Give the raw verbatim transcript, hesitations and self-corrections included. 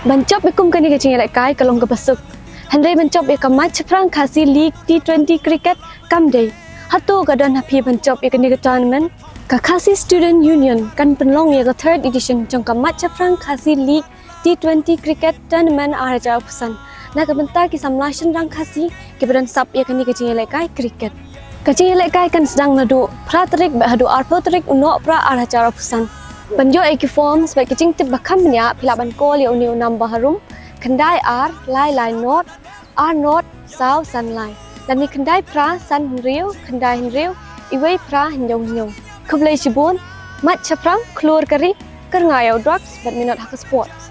Ban jop ïa kum kane ka jingïalehkai ka long kaba suk. Hynrei ban jop ïa ka Match Shaphrang Khasi League T twenty Cricket kam dei. Hato ka don ha phi ban jop ïa kane ka tournament? Ka Khasi Student Union kan pynlong ïa ka third edition jong ka Match Shaphrang Khasi League T twenty Cricket Tournament ar hajar arphew san na ka bynta ki samla shynrang Khasi kiba don sap ïa kane ka jingïalehkai cricket. Ka jingïalehkai kan sdang naduh phra tarik bad haduh arphew tarik u Nohprah ar hajar arphew san. Ban ïoh ïa ki forms bad ki jingtip ba kham bniah, phi lah ban call ïa une u number harum: khyndai ar lai lai nod ar nod saw san lai, lane khyndai phra san hynriew khyndai hynriew iwei phra hynñiew hynñiew. Khublei shibun. Match Shaphrang, khlur ka ri, kyrngah ïa u drugs bad minot ha ka sports.